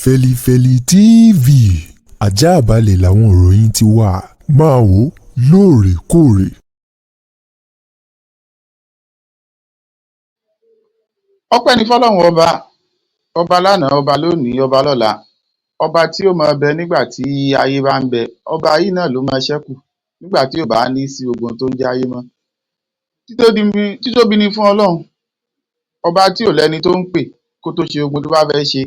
Fẹlifẹli TV ajáàbalẹ̀ làwọn ìròyìn ti wà, máa wò ó lóòrèkóòrè. Ọpẹ́ ní fọ́lọ́run ọba, ọba lánàá, ọba lónìí, ọba lọ́la, ọba tí ó máa bẹ nígbà tí ayé bá ń bẹ, ọba yìí náà ló máa ṣẹ́kù nígbà tí ò bá ní sí gbogbo ohun tó ń jáyé mọ́. Títóbi ni fún Ọlọ́run, ọba tí ò lẹ́ni tó ń pè kó tó ṣe gbogbo tó bá fẹ́ ṣe,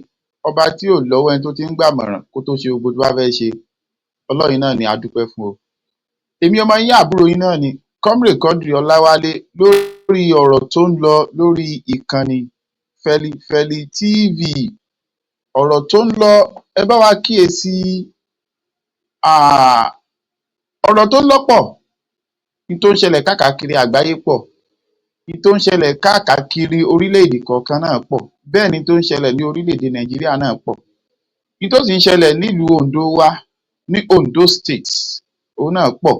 ọba tí ò lọ́wọ́ ẹni tó ti ń gbàmọ̀ràn kó tó ṣe gbogbo tó bá fẹ́ ṣe. Ọlọ́run náà ni a dúpẹ́ fún o. Èmi ọmọ yín, àbúrò yín náà ni Comrade Quadri Ọláwálé, lórí ọ̀rọ̀ tó ń lọ lórí ìkànnì Fẹlifẹli TV. Ọ̀rọ̀ tó ń lọ, ẹ bá wa kíyèsí ọ̀rọ̀ tó ń lọ pọ̀, ní tó ń ṣẹlẹ̀ káàkiri àgbáyé pọ̀, ní tó ń ṣẹlẹ̀ káàkiri orílẹ̀-èdè kọ̀ọ̀kan náà pọ̀, bẹ́ẹ̀ ni tó ń ṣẹlẹ̀ ní orílẹ̀-èdè Nàìjíríà náà pọ̀, ní tó sì ń ṣẹlẹ̀ nílùú Ondo wa ní Ondo State òun náà pọ̀.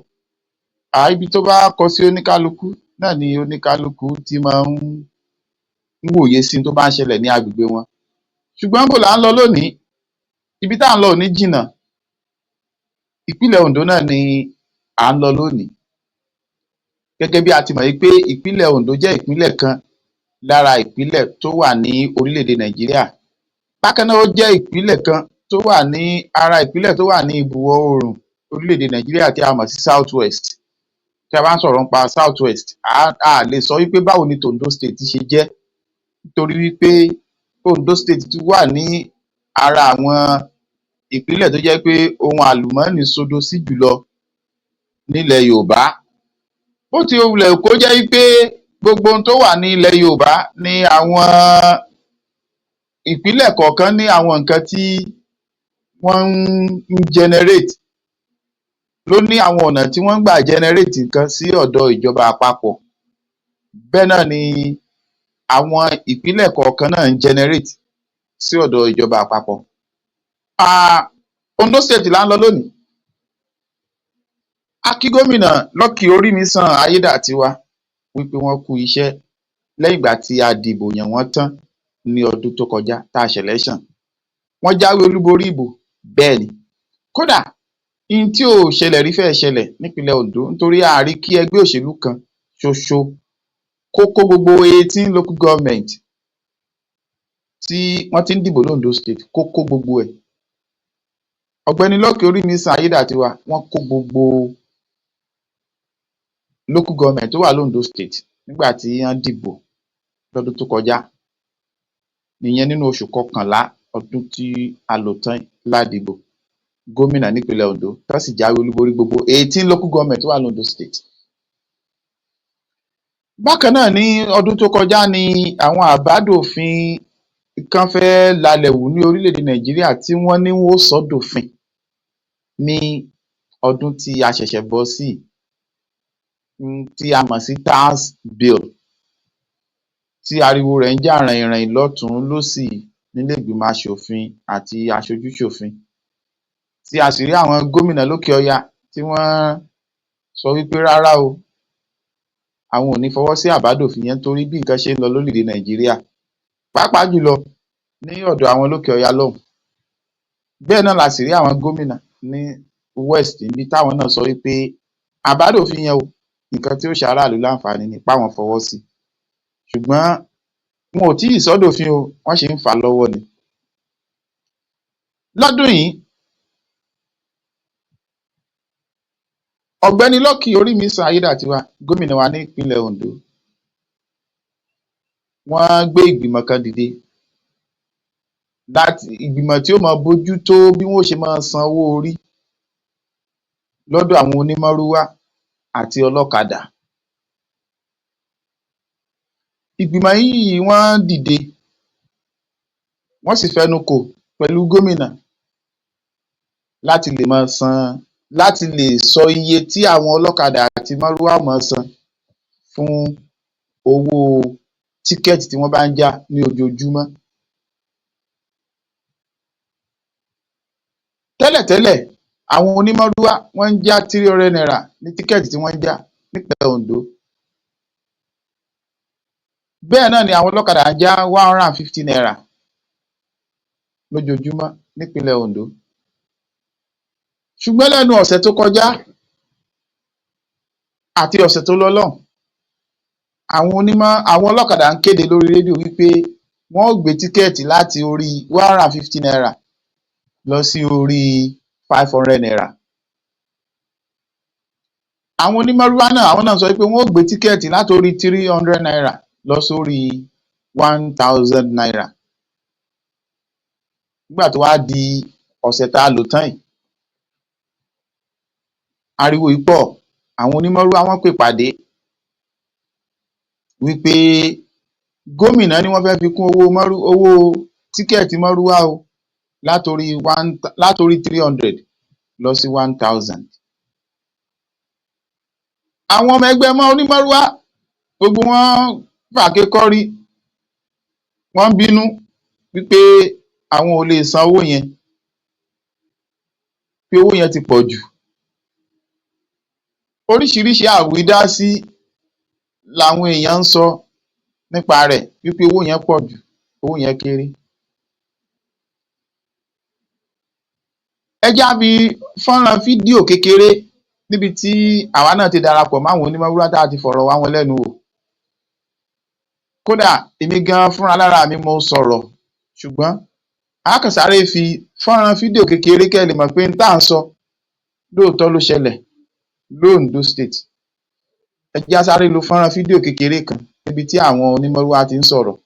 Ibi tó bá kọ sí oníkálukú náà ni oníkálukú ti máa ń wòye sí tó bá ń ṣẹlẹ̀ ní agbègbè wọn. Ṣùgbọ́n bó là ń lọ lónìí, ibi tá à ń lọ ò ní jìnnà. Ìpínlẹ̀ Ondo náà ni à ń lọ lónìí. Gẹ́gẹ́ bí a ti mọ̀ wípé ìpínlẹ̀ Ondo jẹ́ ìpínlẹ̀ kan lára ìpínlẹ̀ tó wà ní orílẹ̀-èdè Nàìjíríà. Bákan náà, ó jẹ́ ìpínlẹ̀ kan tó wà ní ara ìpínlẹ̀ tó wà ní ibùwọ̀ oòrùn orílẹ̀-èdè Nàìjíríà tí a mọ̀ sí South West. Tí a bá ń sọ̀rọ̀ nípa South West, a lè sọ wípé báwo ni Ondo State ṣe jẹ́, nítorí wípé Ondo State ti wà ní ara àwọn ìpínlẹ̀ tó jẹ́ pé ohun àlùmọ́ọ́nì sodo sí jùlọ nílẹ̀ Yorùbá. Bó ti wulẹ̀ kó jẹ́ wípé gbogbo ohun tó wà ní ilẹ̀ Yorùbá ní àwọn ìpínlẹ̀ kọ̀ọ̀kan ní àwọn nǹkan tí wọ́n ń generate, ló ní àwọn ọ̀nà tí wọ́n ń gbà generate nǹkan sí ọ̀dọ̀ ìjọba àpapọ̀. Bẹ́ẹ̀ náà ni àwọn ìpínlẹ̀ kọ̀ọ̀kan náà ń generate sí ọ̀dọ̀ ìjọba àpapọ̀. Ondo State là ń lọ lónìí. A kí gómìnà Lucky Orímisan Ayédàtiwa wípé wọ́n kú iṣẹ́ lẹ́yìn ìgbà tí a dìbò yàn wọ́n tán ní ọdún tó kọjá tá a ṣe election. Wọ́n jáwé olúborí ìbò, bẹ́ẹ̀ ni. Kódà in tí ò ṣẹlẹ̀ rí fẹ́ẹ́ ṣẹlẹ̀ nípínlẹ̀ Ondo, nítorí a rí kí ẹgbẹ́ òṣèlú kan ṣoṣo kó kó gbogbo 18 local government tí wọ́n ti ń dìbò l'Ondo State, kó kó gbogbo ẹ̀. Ọ̀gbẹ́ni Lucky Orímisan Ayédàtiwa, wọ́n kó gbogbo local government tó wà l'Ondo State nígbà tí wọ́n dìbò lọ́dún tó kọjá, ìyẹn nínú oṣù kọkànlá ọdún tí a lò tán ládìbò gómìnà nípínlẹ̀ Ondo, tó sì jáwé olúborí gbogbo 18 local government tó wà l'Ondo State. Bákan náà, ní ọdún tó kọjá ni àwọn àbádòfin kan fẹ́ lalẹ̀ wù ní orílẹ̀-èdè Nàìjíríà tí wọ́n ní wọ́n ó sọ dòfin ní ọdún tí a ṣẹ̀ṣẹ̀ bọ́ sí, tí a mọ̀ sí tax bill, tí ariwo rẹ̀ ń jà ràìnràìn lọ́tùn-ún lósì nílé ìgbìmọ̀ aṣòfin àti aṣojúṣòfin, tí a sì rí àwọn gómìnà lókè ọya tí wọ́n sọ wípé rárá o, àwọn ò ní fọwọ́ sí àbádòfin yẹn nítorí bí nǹkan ṣe ń lọ lórílẹ̀-èdè Nàìjíríà, pàápàá jùlọ ní ọ̀dọ̀ àwọn lókè ọya lọ́hùn. Bẹ́ẹ̀ náà la sì rí àwọn gómìnà ní West níbi táwọn náà sọ wípé àbádòfin yẹn o, nǹkan tí ó ṣe aráàlú láǹfààní ni, páwọn fọwọ́ sí. Ṣùgbọ́n wọn ò tí ì sọ́dòfin o, wọ́n sì ń fà á lọ́wọ́ ni. Lọ́dún yìí, Ọ̀gbẹ́ni Lucky Orímisan Ayédàtiwa, gómìnà wa ní ìpínlẹ̀ Ondo, wọ́n gbé ìgbìmọ̀ kan dìde, láti ìgbìmọ̀ tí ó máa bójú tó bí wọ́n ó ṣe máa san owó orí lọ́dọ̀ àwọn onímárúwá àti ọlọ́kadà. Ìgbìmọ̀ yìí wọ́n dìde, wọ́n sì fẹnu kò pẹ̀lú gómìnà láti lè máa san, láti lè sọ iye tí àwọn ọlọ́kadà àti márúwá máa san fún owó tíkẹ́ẹ̀tì tí wọ́n bá ń já ní ojoojúmọ́. Tẹ́lẹ̀tẹ́lẹ̀, àwọn onímárúwá wọ́n ń já ₦300 ní tíkẹ́ẹ̀tì tí wọ́n ń já nípínlẹ̀ Ondo. Bẹ́ẹ̀ náà ni àwọn ọlọ́kadà ń já ₦150. lójoojúmọ́ nípínlẹ̀ Ondo. Ṣùgbọ́n lẹ́nu ọ̀sẹ̀ tó kọjá àti ọ̀sẹ̀ tó lọ lọ́hùn, àwọn ọlọ́kadà ń kéde lórí rédíò wípé wọ́n ó gbé tíkẹ́ẹ̀tì láti orí ₦150 lọ sí orí ₦500. Àwọn onímárúwá náà, àwọn náà sọ wípé wọ́n ó gbé tíkẹ́ẹ̀tì láti orí ₦300 lọ sórí ₦1,000. Nígbà tó wá di ọ̀sẹ̀ tá a lò tán yìí, ariwo yìí pọ̀. Àwọn onímárúwá wọ́n pè pàdé wípé gómìnà ní wọ́n fẹ́ fi kún owó tíkẹ́ẹ̀tì márúwá o látorí 300 lọ sí 1,000. Àwọn ọmọ ẹgbẹ́ onímárúwá gbogbo wọn fàáké kọ́rí, wọ́n ń bínú wípé àwọn ò lè san owó yẹn, pé owó yẹn ti pọ̀ jù. Oríṣiríṣi àwídásí làwọn èèyàn ń sọ nípa rẹ̀ wípé owó yẹn pọ̀ jù, owó yẹn kéré. Ẹ jẹ́ á fi fọ́nrán fídíò kékeré níbi tí àwa náà ti darapọ̀ máwọn onímárúwá tá a ti fọ̀rọ̀ wá wọn lẹ́nu wò. Kódà èmi gan fúnra lára mi mo sọ̀rọ̀, ṣùgbọ́n a kàn sáré fi fọ́nrán fídíò kékeré kẹ́ ẹ lè mọ̀ pé n tá à ń sọ lóòótọ́ ló ṣẹlẹ̀ l'Ondo State. Ẹ jẹ́ á sáré lo fọ́nrán fídíò kékeré kan níbi tí àwọn onímárúwá ti ń sọ̀rọ̀.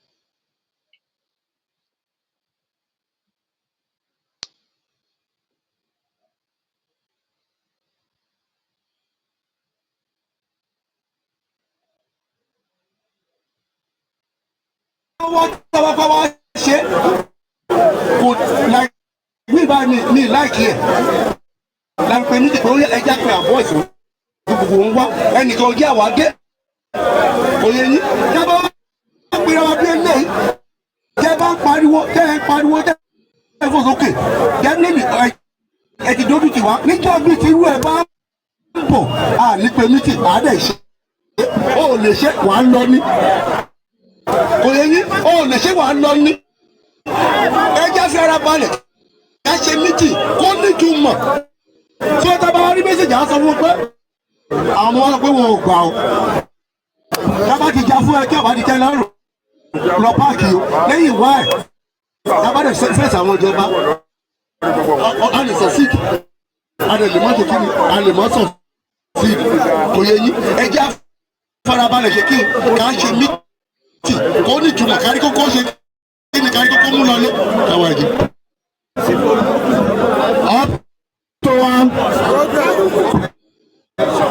Wọ́n tọ́wọ́ kọ́ wá ṣe kò láì ní báyìí ní láìkí ẹ̀ láì pé nídìí pé ó yẹ ẹja pé àbọ̀ ìṣòro gbogbo ń wá ẹnìkan ojú àwa dé kò yẹ yín dábàá wá pera wa bí eléyìí tẹ́ bá ń pariwo, tẹ́ ẹ pariwo, tẹ́ ẹ fò sókè, definitely ẹ ti dójú tì wá. Níjọ́ bí ti irú ẹ bá ń bọ̀ à ní pé mítì àádẹ́ ṣe ó lè ṣe wàá lọ ní kò yẹ yín, ó lè ṣe wàá lọ ní. Ẹ jẹ́ fi ara balẹ̀ ẹ ṣe mítì kó nítumọ̀ tí ó tábà wá rí message á sọ fún un pé àwọn ọmọ wa sọ pé wọn ò gbà ó. Tábà ti já fún ẹ kí ọba ti tẹ́ lọ́rùn lọ park o lẹ́yìn ìwá ẹ̀ tábà dẹ̀ fẹ̀sẹ̀ àwọn ìjọba a lè sọ síìkì, a lè mọ́ ṣe kíni, a lè mọ́ sọ síìkì. Kò yẹ yín, ẹ jẹ́ farabalẹ̀ ṣe kí ká ṣe mítì kó nítumọ̀ kárí kókó ṣe kí ni kárí kókó mú lọlé káwọn ẹ̀jẹ̀. Up to one.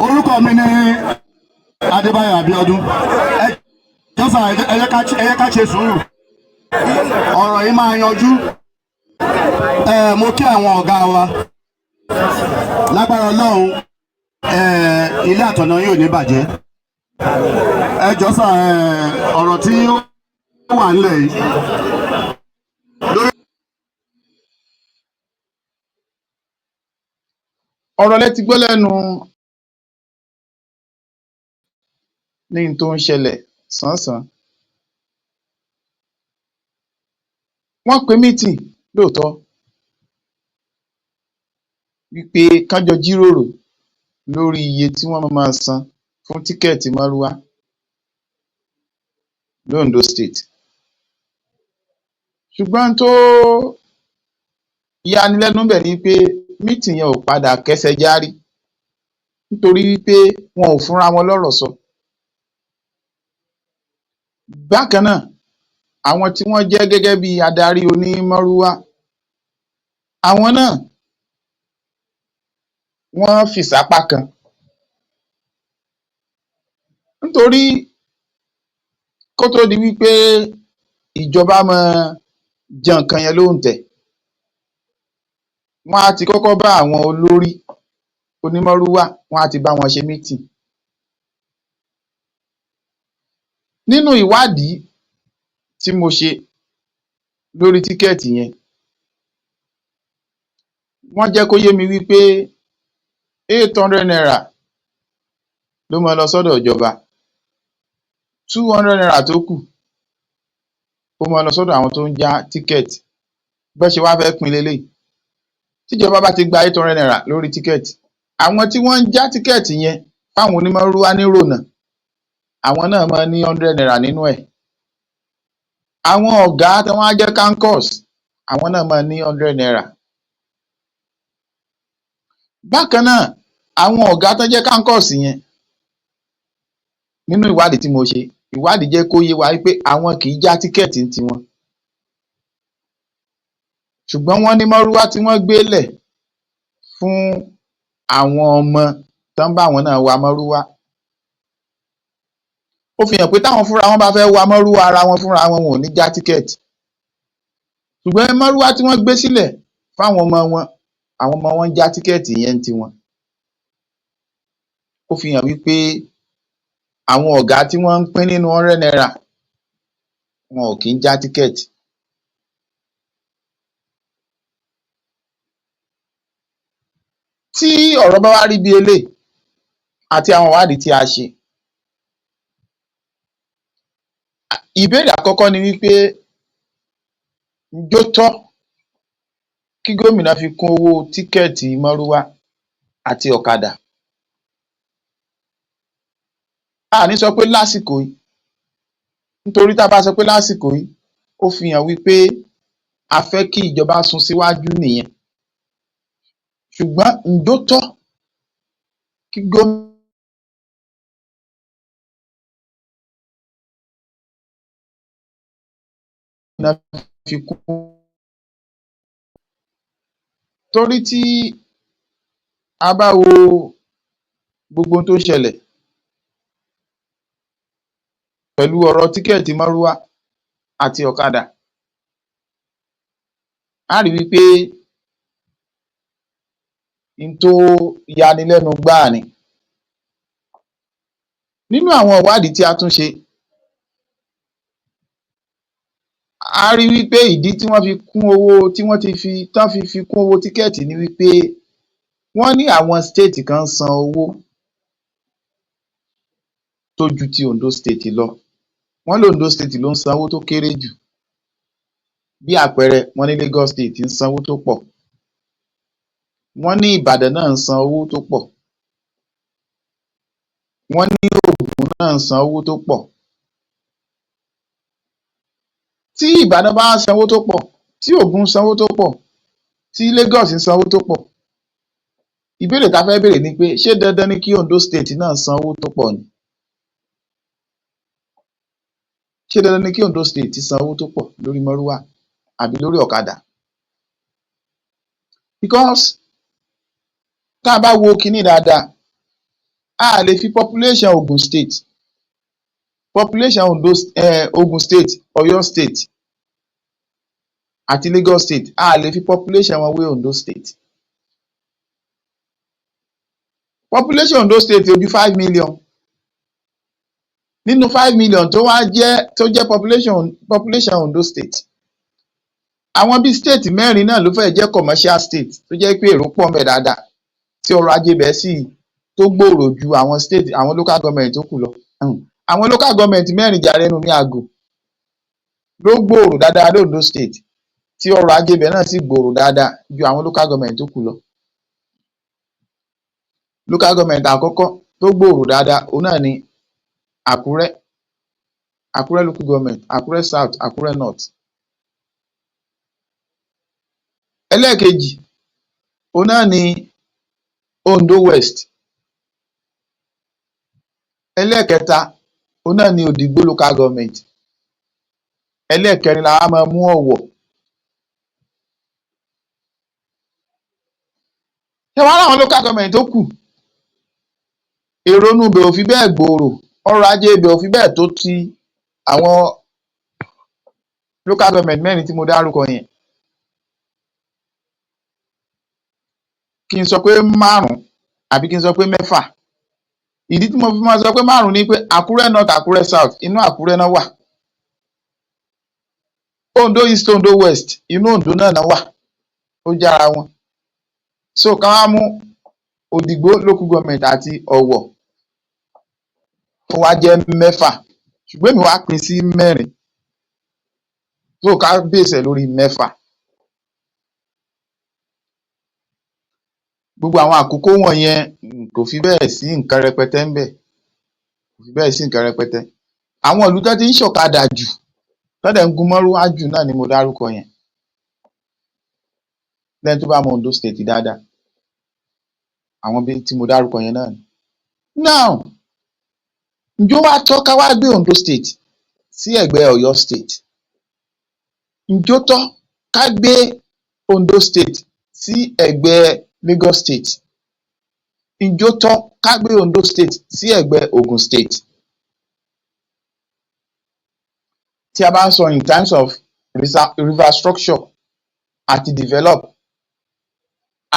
Orúkọ mi ni Adébáyọ̀ Abíọ́dún. Ẹ jọ́sà, ẹ jẹ́ ká ṣe sùúrù. Ọ̀rọ̀ yìí máa yanjú. Ẹ mo kí àwọn ọ̀gá wa. Lágbára Ọlọ́run, ẹ ilé àtọ̀nà yóò ní bàjẹ́. Ẹ jọ́sà, ẹ ọ̀rọ̀ tí ó wà nílẹ̀ yìí. Lórí Ọ̀rọ̀ lẹ ti gbọ́ lẹ́nu ní n tó ń ṣẹlẹ̀ sánsan. Wọ́n pe meeting lóòótọ́ wípé kán jọ jíròrò lórí iye tí wọ́n máa san fún tíkẹ́ẹ̀tì márúwá l'Ondo State. Ṣùgbọ́n n tó yanilẹ́nu ńbẹ̀ ni pé meeting yẹn ò padà kẹ́sẹ járí nítorí wípé wọn ò fúnra wọn lọ́rọ̀ sọ. Bákan náà, àwọn tí wọ́n jẹ́ gẹ́gẹ́ bí adarí onímárúwá, àwọn náà wọ́n fì sápá kan nítorí kó tó di wípé ìjọba máa jẹ nǹkan yẹn lóǹtẹ̀, wọ́n á ti kọ́kọ́ bá àwọn olórí onímárúwá, wọ́n á ti bá wọn ṣe meeting. Nínú ìwádìí tí mo ṣe lórí tíkẹ́ẹ̀tì yẹn, wọ́n jẹ́ kó yé mi wípé ₦800 ló máa lọ sọ́dọ̀ ìjọba, ₦200 tó kù ó máa lọ sọ́dọ̀ àwọn tó ń já tíkẹ́ẹ̀tì. Bọ́n ṣe wá fẹ́ pín leléyìí: tíjọba bá ti gba ₦800 lórí tíkẹ́ẹ̀tì, àwọn tí wọ́n ń já tíkẹ́ẹ̀tì yẹn fáwọn onímọ́rúwá nírònà, àwọn náà máa ní ₦100 nínú ẹ̀. Àwọn ọ̀gá tí wọ́n á jẹ́ kankos, àwọn náà máa ní ₦100. Bákan náà, àwọn ọ̀gá tó jẹ́ kankos yẹn, nínú ìwádìí tí mo ṣe, ìwádìí jẹ́ kó yé wa wípé àwọn kì í já tíkẹ́ẹ̀tì ní tiwọn, ṣùgbọ́n wọ́n ní mọ́rúwá tí wọ́n gbé lẹ̀ fún àwọn ọmọ tán bá àwọn náà wa mọ́rúwá. Ó fi hàn pé táwọn fúnra wọn bá fẹ́ wa mọ́rúwá ara wọn fúnra wọn, wọn ò ní já tíkẹ́ẹ̀tì, ṣùgbọ́n mọ́rúwá tí wọ́n gbé sílẹ̀ fáwọn ọmọ wọn, àwọn ọmọ wọn ń já tíkẹ́ẹ̀tì yẹn ní tiwọn. Ó fi hàn wípé àwọn ọ̀gá tí wọ́n ń pín nínú ₦100, wọn ò kí ń já tíkẹ́ẹ̀tì. Tí ọ̀rọ̀ bá wá rí bí eléyìí àti àwọn ìwádìí tí a ṣe, ìbéèrè àkọ́kọ́ ni wípé, ǹjẹ́ ó tọ́ kí gómìnà fi kún owó tíkẹ́ẹ̀tì mọ́rúwá àti ọ̀kadà? A ní sọ pé lásìkò yìí, nítorí tá a bá sọ pé lásìkò yìí, ó fi hàn wípé a fẹ́ kí ìjọba sún síwájú nìyẹn. Ṣùgbọ́n ǹjẹ́ ó tọ́ kí gómìnà fi kún? Torí tí a bá wo gbogbo ohun tó ń ṣẹlẹ̀ pẹ̀lú ọ̀rọ̀ tíkẹ́ẹ̀tì márúwá àti ọ̀kadà, á rí wípé n tó yanilẹ́nu gbáà ni. Nínú àwọn ìwádìí tí a tún ṣe, a rí wípé ìdí tí wọ́n fi kún owó tí wọ́n ti fi tán fi fi kún owó tíkẹ́ẹ̀tì ni wípé wọ́n ní àwọn state kan ń san owó tó ju ti Ondo State lọ. Wọ́n ní Ondo State ló ń sanwó tó kéré jù. Bí àpẹẹrẹ, wọ́n ní Lagos State ń sanwó tó pọ̀, wọ́n ní Ìbàdàn náà ń san owó tó pọ̀, wọ́n ní Ògùn náà ń san owó tó pọ̀. Tí Ìbàdàn bá sanwó tó pọ̀, tí Ògùn sanwó tó pọ̀, tí Lagos ń sanwó tó pọ̀, ìbéèrè tá a fẹ́ béèrè ni pé, ṣé dandan ni kí Ondo State náà san owó tó pọ̀ ni? Ṣé dandan ni kí Ondo State san owó tó pọ̀ lórí mọ́rúwá àbí lórí ọ̀kadà? Because tá a bá wo kinní dáadáa, a lè fi population Ogun State, population Ondo, Ogun State, Ọ̀yọ́ State àti Lagos State, a lè fi population wọn wé Ondo State. Population Ondo State ò ju 5 million. Nínú 5 million tó wá jẹ́, tó jẹ́ population Ondo State, àwọn bíi state mẹ́rin náà ló fẹ́ẹ̀ jẹ́ commercial state, tó jẹ́ pé èrò pọ̀ ńbẹ̀ dáadáa, tí ọrọ̀ ajé ibẹ̀ sì tó gbòòrò ju àwọn state, àwọn local government tó kù lọ. Àwọn local government mẹ́rin jàre, ẹnu mi àgò, ló gbòòrò dáadáa l'Ondo State, tí ọrọ̀ ajé ibẹ̀ náà sì gbòòrò dáadáa ju àwọn local government tó kù lọ. Local government àkọ́kọ́ tó gbòòrò dáadáa, òun náà ni Àkúrẹ́, Àkúrẹ́ local government, Àkúrẹ́ South, Àkúrẹ́ North. Ẹlẹ́ẹ̀kejì, òun náà ni Ondo West. Ẹlẹ́ẹ̀kẹta, òun náà ni Òdìgbò local government. Ẹlẹ́ẹ̀kẹrin la wá máa mú, Ọ̀wọ̀. Ṣé wàá ráwọn local government tó kù, èrò inú ibẹ̀ ò fi bẹ́ẹ̀ gbòòrò, ọrọ̀ ajé ibẹ̀ ò fi bẹ́ẹ̀ tó ti àwọn local government mẹ́rin tí mo dárúkọ yẹn. Kí n sọ pé márùn-ún àbí kí n sọ pé mẹ́fà? Ìdí tí mo fi máa sọ pé márùn-ún ni pé Àkúrẹ́ North, Àkúrẹ́ South, inú Àkúrẹ́ náà wà. Ondo East, Ondo West, inú Ondo náà náà wà, ó jára wọn. So ká wá mú Òdìgbò local government àti Ọ̀wọ̀, ó wá jẹ́ mẹ́fà, ṣùgbọ́n èmi wá pín sí mẹ́rin. So ká base ẹ̀ lórí mẹ́fà. Gbogbo àwọn àkókò wọ̀nyẹn, kò fi bẹ́ẹ̀ sí nǹkan rẹpẹtẹ ńbẹ̀, kò fi bẹ́ẹ̀ sí nǹkan rẹpẹtẹ. Àwọn ìlú tó ti ń ṣọ̀kadà jù, tó dẹ̀ ń gun mọ́rúwá jù náà ni mo dárúkọ yẹn. Lẹ́ni tó bá mọ Ondo State dáadáa, àwọn ibi tí mo dárúkọ yẹn náà ni. Now, ǹjẹ́ ó wá tọ́ ká wá gbé Ondo State sí ẹ̀gbẹ́ Ọ̀yọ́ State? Ǹjẹ́ ó tọ́ ká gbé Ondo State sí ẹ̀gbẹ́ Lagos State? Ǹjẹ́ ó tọ́ ká gbé Ondo State sí ẹ̀gbẹ́ Ogun State? Tí a bá ń sọ in terms of infrastructure àti develop,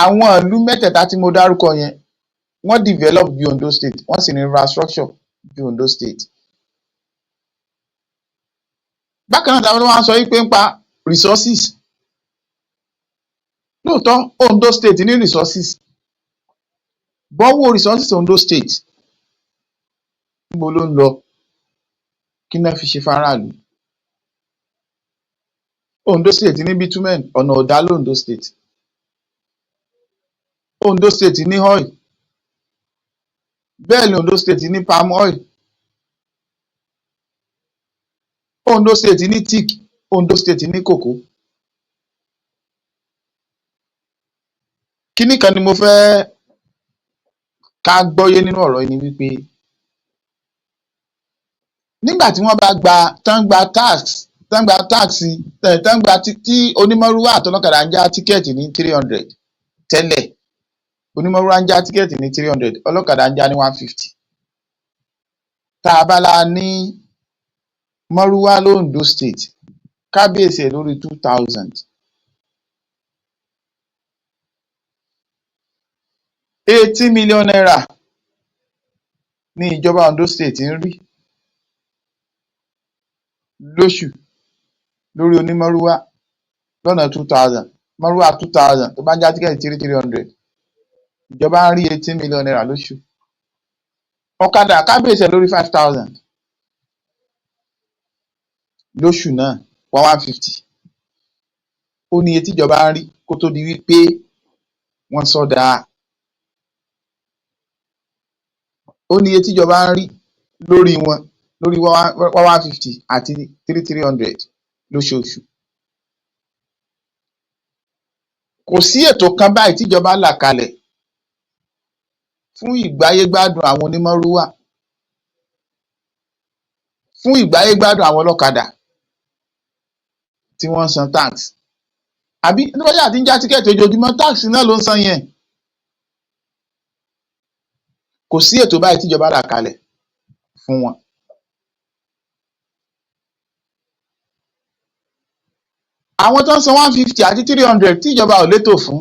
àwọn ìlú mẹ́tẹ̀ẹ̀ta tí mo dárúkọ yẹn, wọ́n develop ju Ondo State, wọ́n sì ní infrastructure ju Ondo State. Bákan náà, táwọn wá ń sọ wípé nípa resources, lóòótọ́ Ondo State ní resources. Bọ́wọ́ resources Ondo State, níbo ló ń lọ? Kí ná fi ṣe fáráàlú? Ondo State ní bitumen, ọ̀nà ò dá l'Ondo State. Ondo State ní oil, bẹ́ẹ̀ ni Ondo State ní palm oil. Ondo State ní teak, Ondo State ní kòkó. Kinní kan ni mo fẹ́ ká gbọ́yé nínú ọ̀rọ̀ yìí ni wípé nígbà tí wọ́n bá gba tán gba tax, tán gba tax, tán gba tí onímọ́rúwá àtọlọ́kadà ń já tíkẹ́ẹ̀tì ní 300 tẹ́lẹ̀, onímọ́rúwá ń já tíkẹ́ẹ̀tì ní 300, ọlọ́kadà ń já ní 150. Tá a bá la ní mọ́rúwá l'Ondo State, ká base ẹ̀ lórí 2,000. ₦80 million ní ìjọba Ondo State ń rí lóṣù lórí onímọ́rúwá lọ́nà 2,000. Mọ́rúwá 2,000 tó bá ń já tíkẹ́ẹ̀tì 300, ìjọba ń rí ₦18 million lóṣù. Ọ̀kadà, ká base ẹ̀ lórí 5,000 lóṣù náà, 150. Ó ní iye tíjọba ń rí kó tó di wípé wọ́n sọ́dà. Ó ní iye tíjọba ń rí lórí wọn, lórí 150 àti 300 lóṣooṣù. Kò sí ètò kan báyìí tíjọba là kalẹ̀ fún ìgbáyégbádùn àwọn onímọ́rúwá, fún ìgbáyégbádùn àwọn ọlọ́kadà tí wọ́n ń san tax. Àbí nígbà tí àti ń já tíkẹ́ẹ̀tì ojoojúmọ́, tax náà ló ń san yẹn. Kò sí ètò báyìí tíjọba là kalẹ̀ fún wọn. Àwọn tó ń san 150 àti 300 tíjọba ò létò fún,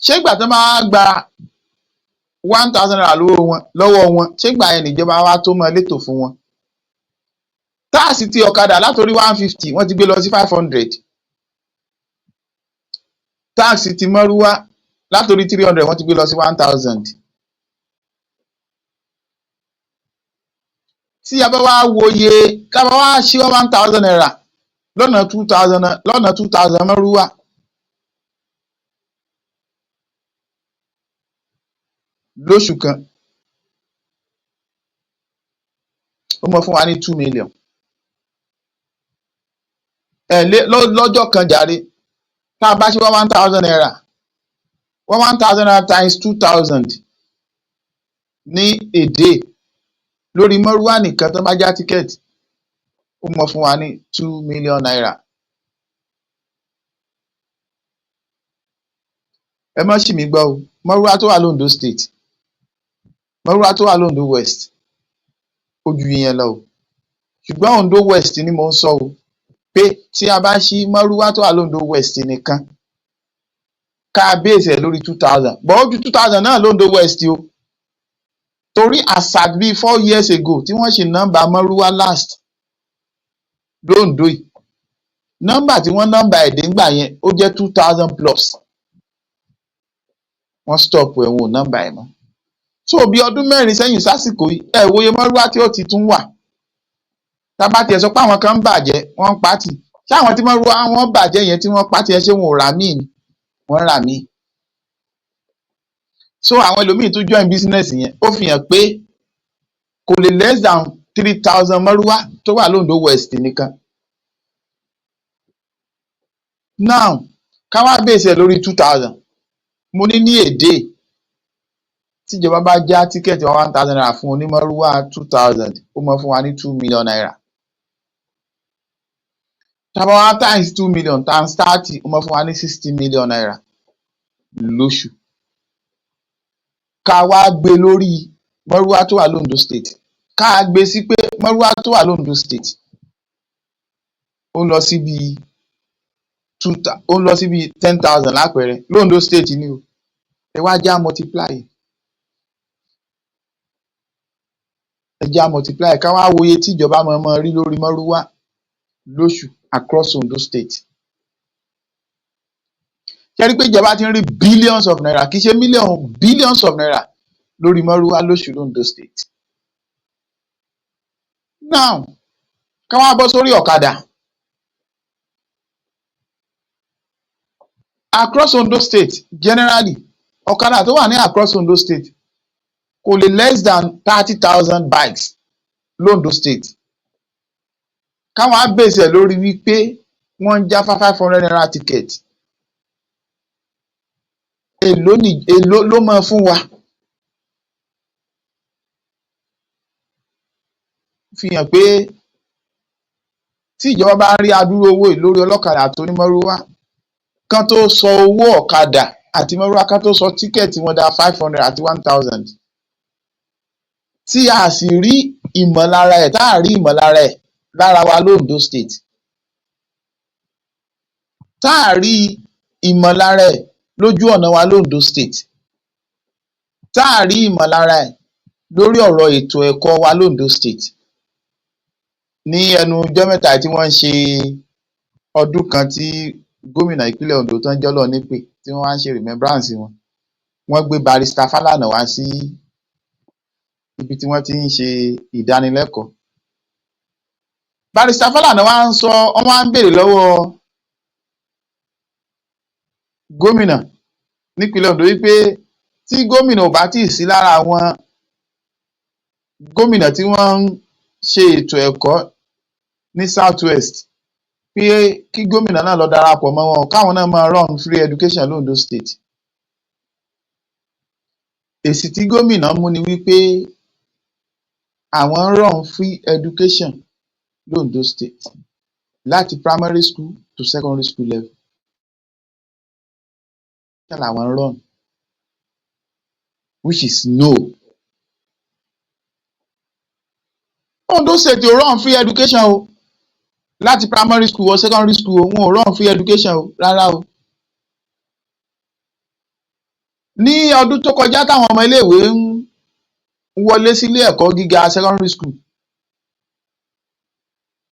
ṣé ìgbà tó máa gba ₦1,000 lọ́wọ́ wọn, ṣé ìgbà yẹn níjọba wa tó máa létò fún wọn? Táàsì ti ọ̀kadà látòrí 150, wọ́n ti gbé lọ sí 500. Táàsì ti mọ́rúwá látòrí 300, wọ́n ti gbé lọ sí 1,000. Tí a bá wá wòye, tá a bá wá ṣí ₦1,000 lọ́nà 2,000, lọ́nà 2,000 mọ́rúwá, lóṣù kan, ó mọ fún wa ní 2 million ẹ̀ lọ́jọ́ kan jàre. Tá a bá ṣe ₦1,000, ₦1,000 times 2,000 ní èdè lórí mọ́rúwá nìkan tó bá já tíkẹ́ẹ̀tì, ó mọ fún wa ní ₦2 million. Ẹ má ṣì mí gbọ́ o, mọ́rúwá tó wà l'Ondo State, mọ́rúwá tó wà l'Ondo West, ó ju ìyẹn lọ o. Ṣùgbọ́n Ondo West ni mò ń sọ o, pé tí a bá ṣí mọ́rúwá tó wà l'Ondo West nìkan, ká base ẹ̀ lórí 2,000, bọ́ ó ju 2,000 náà l'Ondo West o, torí as at bíi 4 years ago tí wọ́n ṣì nọ́mbà mọ́rúwá last l'Ondo yìí, nọ́mbà tí wọ́n nọ́mbà ẹ̀ dé ńgbà yẹn, ó jẹ́ 2,000 plus. Wọ́n stop ẹ̀, wọn ò nọ́mbà ẹ̀ mọ́. So bí ọdún 4 sẹ́yìn sásìkò yìí, ẹ wòye mọ́rúwá tí ó ti tún wà. Tá a bá tiẹ̀ sọ pé àwọn kan ń bàjẹ́, wọ́n ń pátì, ṣé àwọn tí mọ́rúwá wọn bàjẹ́ yẹn tí wọ́n pátì yẹn, ṣé wọn ò rà míì ni? Wọ́n rà míì. So àwọn ẹlòmíì tún join business yẹn. Ó fi hàn pé kò lè less than 3,000 márúwá tó wà lóńdó West nìkan. Now, ká wá base ẹ̀ lórí 2,000. Mo ní ní èdè tíjọba bá já ticket ₦1,000 fún onímárúwá 2,000, ó máa fún wa ní ₦2 million. Tá a bá wá times 2 million times 30, ó máa fún wa ní ₦60 million lóṣù. Ká wá gbé lórí márúwá tó wà lóńdó State, ká gbé sí pé márúwá tó wà lóńdó State ó ń lọ sí bíi two, ó ń lọ sí bíi 10,000 lápẹẹrẹ lóńdó State ni o. Ẹ wá já multiply, ẹ já multiply, ká wá wo iye tíjọba máa máa rí lórí márúwá lóṣù across Ondo State. Ṣé rí pé ìjọba ti ń rí billions of naira, kì í ṣe million, billions of naira lórí márúwá lóṣù lóńdó State. Now, ká wá bọ́ sórí ọ̀kadà. Across Ondo State generally, ọ̀kadà tó wà ní across Ondo State kò lè less than 30,000 bikes lóńdó State. Káwọn á base ẹ̀ lórí wípé wọ́n ń já ₦500 ticket, èló ni èló ló máa fún wa? Fi hàn pé tí ìjọba bá ń rí adúrú owó yìí lórí ọlọ́kadà àti onímárúwá, kán tó sọ owó ọ̀kadà àti márúwá, kán tó sọ ticket wọn dá 500 àti 1,000, tí a sì rí ìmọ̀lára ẹ̀, tá a rí ìmọ̀lára ẹ̀ lára wa lóńdó State, tá a rí ìmọ̀lára ẹ̀ lójú ọ̀nà wa lóńdó State, tá a rí ìmọ̀lára ẹ̀ lórí ọ̀rọ̀ ètò ẹ̀kọ́ wa lóńdó State. Ní ẹnu ọjọ́ mẹ́ta tí wọ́n ń ṣe ọdún kan tí gómìnà ìpínlẹ̀ Ondo tán jọ́lọ́run nípè, tí wọ́n wá ń ṣe remembrance wọn, wọ́n gbé Barrister Fálànà wá sí ibi tí wọ́n ti ń ṣe ìdánilẹ́kọ̀ọ́. Barrister Fálànà wá ń sọ, wọ́n wá ń béèrè lọ́wọ́ gómìnà nípínlẹ̀ Ondo wípé tí gómìnà ò bá tíì sí lára àwọn gómìnà tí wọ́n ń ṣe ètò ẹ̀kọ́ ní South West, pé kí gómìnà náà lọ darapọ̀ mọ́ wọn, káwọn náà máa run free education lóńdó State. Èsì tí gómìnà mú ni wípé àwọn ń run free education lóńdó State láti primary school to secondary school level làwọn ń run, which is no. Ondo State ò run free education o, láti primary school wọ secondary school o, wọn ò run free education o rárá o. Ní ọdún tó kọjá táwọn ọmọ iléèwé ń wọlé sílé ẹ̀kọ́ gíga secondary school,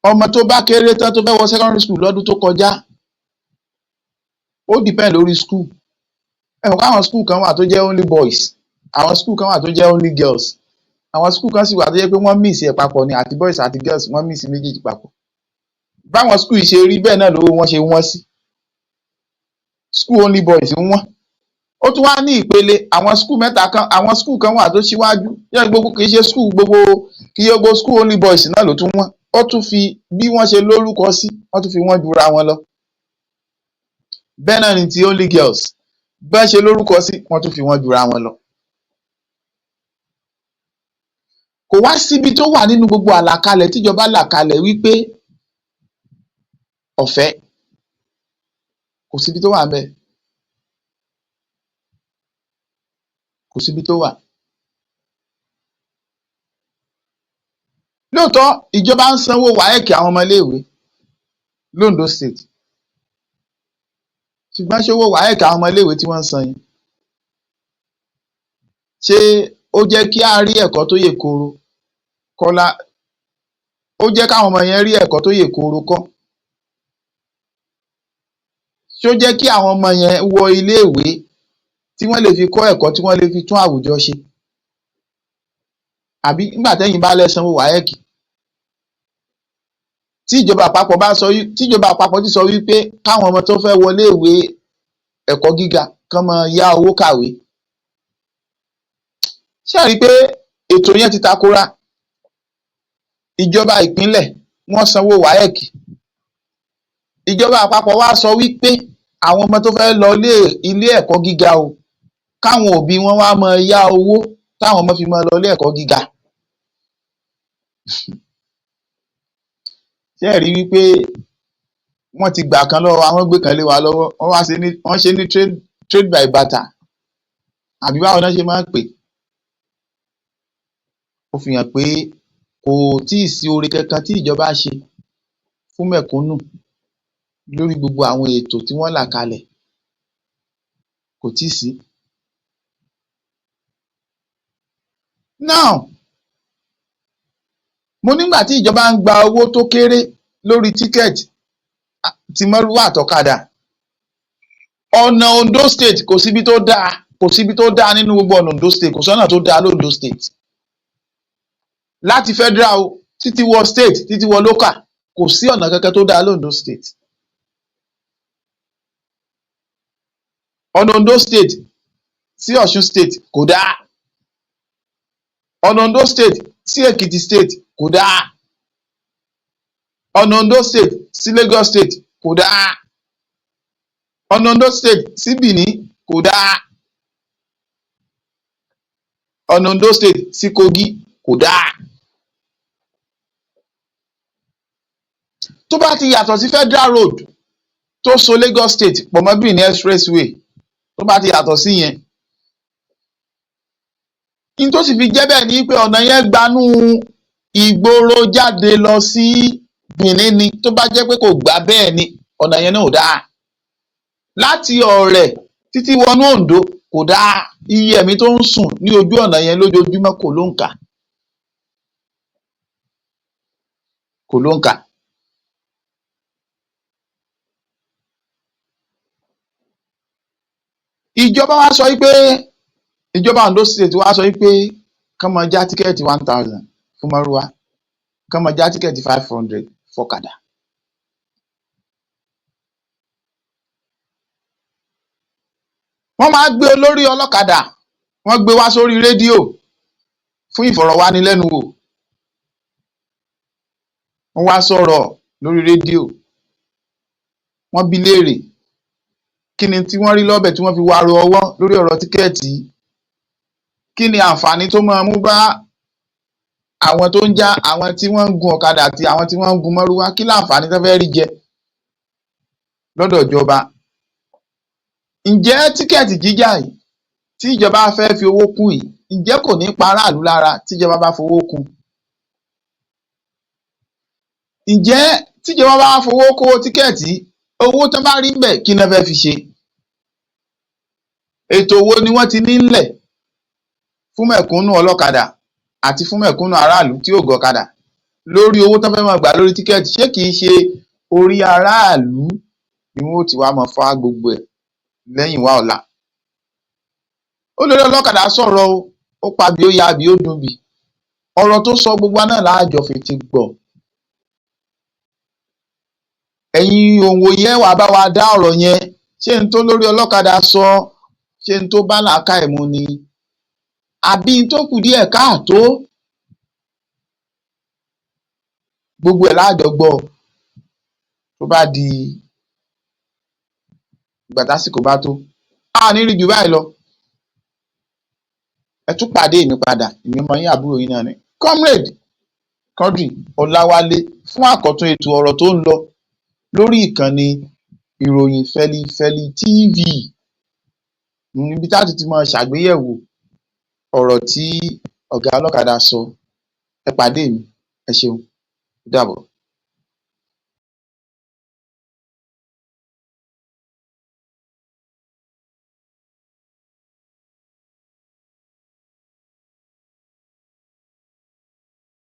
ọmọ tó bá kéré tán tó fẹ́ wọ secondary school lọ́dún tó kọjá, ó depend lórí school. Ẹ mọ̀ pé àwọn school kan wà tó jẹ́ only boys, àwọn school kan wà tó jẹ́ only girls, àwọn school kan sì wà tó jẹ́ pé wọ́n mix ẹ̀ papọ̀ ni, àti boys àti girls, wọ́n mix méjèèjì papọ̀. Báwọn school yìí ṣe rí bẹ́ẹ̀ náà lówó wọn ṣe wọ́n sí. School only boys ń wọ́n, ó tún wá ní ìpele. Àwọn school mẹ́ta kan, àwọn school kan wà tó ṣíwájú yẹ gbogbo, kì í ṣe school gbogbo, kì í ṣe gbogbo school only boys náà ló tún wọ́n. Ó tún fi bí wọ́n ṣe lórúkọ sí, wọ́n tún fi wọ́n jura wọn lọ. Bẹ́ẹ̀ náà ni ti only girls, bẹ́ẹ̀ ṣe lórúkọ sí, wọ́n tún fi wọ́n jura wọn lọ. Kò wá síbi tó wà nínú gbogbo àlàkalẹ̀ tíjọba là kalẹ̀ wípé ọ̀fẹ́, kò síbi tó wà ńbẹ̀, kò síbi tó wà. Lóòótọ́ ìjọba ń sanwó WAEC àwọn ọmọ iléèwé lóńdó State, ṣùgbọ́n ṣé owó WAEC àwọn ọmọ iléèwé tí wọ́n ń san yìí, ṣé ó jẹ́ kí á rí ẹ̀kọ́ tó yè kooro kọ́lá? Ó jẹ́ káwọn ọmọ yẹn rí ẹ̀kọ́ tó yè kooro kọ́? Ṣé ó jẹ́ kí àwọn ọmọ yẹn wọ iléèwé tí wọ́n lè fi kọ́ ẹ̀kọ́ tí wọ́n lè fi tún àwùjọ ṣe? Àbí nígbà tẹ́yìn bá lẹ́ sanwó WAEC, tí ìjọba àpapọ̀ bá sọ, tíjọba àpapọ̀ ti sọ wípé káwọn ọmọ tó fẹ́ wọlé ìwé ẹ̀kọ́ gíga kán máa yá owó kàwé, Ṣé ẹ rí i pé ètò yẹn ti takora? Ìjọba ìpínlẹ̀, wọ́n sanwó WAEC. Ìjọba àpapọ̀ wá sọ wípé àwọn ọmọ tó fẹ́ lọ ilé ẹ̀kọ́ gíga o, káwọn òbí wọn wá máa yá owó táwọn ọmọ fi máa lọ ilé ẹ̀kọ́ gíga. Ṣé ẹ rí wípé wọ́n ti gbà kan lọ́wọ́ wa, wọ́n gbé kan lé wa lọ́wọ́? Wọ́n wá ṣe ní, wọ́n ṣe ní trade by barter, àbí báwo náà ṣe máa ń pè? Ó fi hàn pé kò tíì sí oore kankan tí ìjọba ṣe fún mẹ̀kúnnù lórí gbogbo àwọn ètò tí wọ́n là kalẹ̀, kò tíì sí. Now, mo nígbà tí ìjọba ń gba owó tó kéré lórí ticket ti mọ́rúwá àtọ̀kadà, ọ̀nà Ondo State, kò síbi tó dáa, kò síbi tó dáa nínú gbogbo ọ̀nà Ondo State. Kò sọ́nà tó dáa lóńdó State, láti federal o, títí wọ state, títí wọ local, kò sí ọ̀nà kankan tó dáa lóńdó State. Ọ̀nà Ondo State sí Ọ̀ṣun State kò dáa, ọ̀nà Ondo State sí Èkìtì State kò dáa, ọ̀nà Ondo State sí Lagos State kò dáa, ọ̀nà Ondo State sí Benin kò dáa, ọ̀nà Ondo State sí Kogi kò dáa. Tó bá ti yàtọ̀ sí federal road tó so Lagos State pọ̀ mọ́ Benin expressway, tó bá ti yàtọ̀ sí yẹn, n tó sì fi jẹ́ bẹ́ẹ̀ ni pé ọ̀nà yẹn gbanú ìgboro jáde lọ sí Benin ni. Tó bá jẹ́ pé kò gbà bẹ́ẹ̀ ni, ọ̀nà yẹn náà ò dáa. Láti Ọ̀rẹ́ títí wọnú Oǹdó kò dáa. Iye ẹ̀mí tó ń sùn ní ojú ọ̀nà yẹn lójoojúmọ́ kò lóǹkà, kò lóǹkà. Ìjọba wa sọ wípé, ìjọba Ondo State wa sọ wípé kán máa já ticket 1,000 fún márúwá, kán máa já ticket 500 fọ́kadà. Wọ́n máa gbé olórí ọlọ́kadà, wọ́n gbé wá sórí rédíò fún ìfọ̀rọ̀wánilẹ́nuwò. Wọ́n wá sọ̀rọ̀ lórí rédíò, wọ́n bi léèrè kí ni tí wọ́n rí lọ́bẹ̀ tí wọ́n fi waro ọwọ́ lórí ọ̀rọ̀ ticket yìí, kí ni àǹfààní tó máa mú bá àwọn tó ń já, àwọn tí wọ́n ń gun ọ̀kadà àti àwọn tí wọ́n ń gun mọ́rúwá, kí láǹfààní tó fẹ́ rí jẹ lọ́dọ̀ ìjọba. Ǹjẹ́ ticket jíjà yìí tí ìjọba fẹ́ fi owó kún yìí, ǹjẹ́ kò ní pa aráàlú lára tíjọba bá fowó kún? Ǹjẹ́ tíjọba bá fowó kó ticket, owó tán bá rí ńbẹ̀, kí ni wọ́n fẹ́ fi ṣe? Ètò wo ni wọ́n ti ní ńlẹ̀ fún mẹ̀kúnnù ọlọ́kadà àti fún mẹ̀kúnnù aráàlú tí ò gọ̀kadà lórí owó tán fẹ́ máa gbà lórí ticket? Ṣé kìí ṣe orí aráàlú ni wọ́n ó ti wá máa fá gbogbo ẹ̀ lẹ́yìn wá ọ̀la? Olórí ọlọ́kadà sọ̀rọ̀ o, ó pa bí ó ya bí ó dùn bí. Ọ̀rọ̀ tó sọ, gbogbo wa náà láàjọ fetí gbọ́. Ẹ̀yin òǹwòye, ẹ wàá bá wa dá ọ̀rọ̀ yẹn. Ṣé n tó lórí ọlọ́kadà sọ, ṣé n tó bá làákàyè mu ni, àbí n tó kù díẹ̀ káàtó? Gbogbo ẹ̀ láàjọ gbọ́ tó bá di ìgbà tásìkò bá tó. A ní rí jù báyìí lọ. Ẹ tún pàdé mi padà, èmi ọmọ yín, àbúrò yín náà ni, Comrade Quadri Ọláwálé, fún àkọ́tún ètò ọ̀rọ̀ tó ń lọ lórí ìkànnì Ìròyìn Fẹlifẹli TV, níbi tá a ti máa ṣàgbéyẹ̀wò ọ̀rọ̀ tí ọ̀gá ọlọ́kadà sọ. Ẹ pàdé mi, ẹ ṣeun, ó dàbọ̀.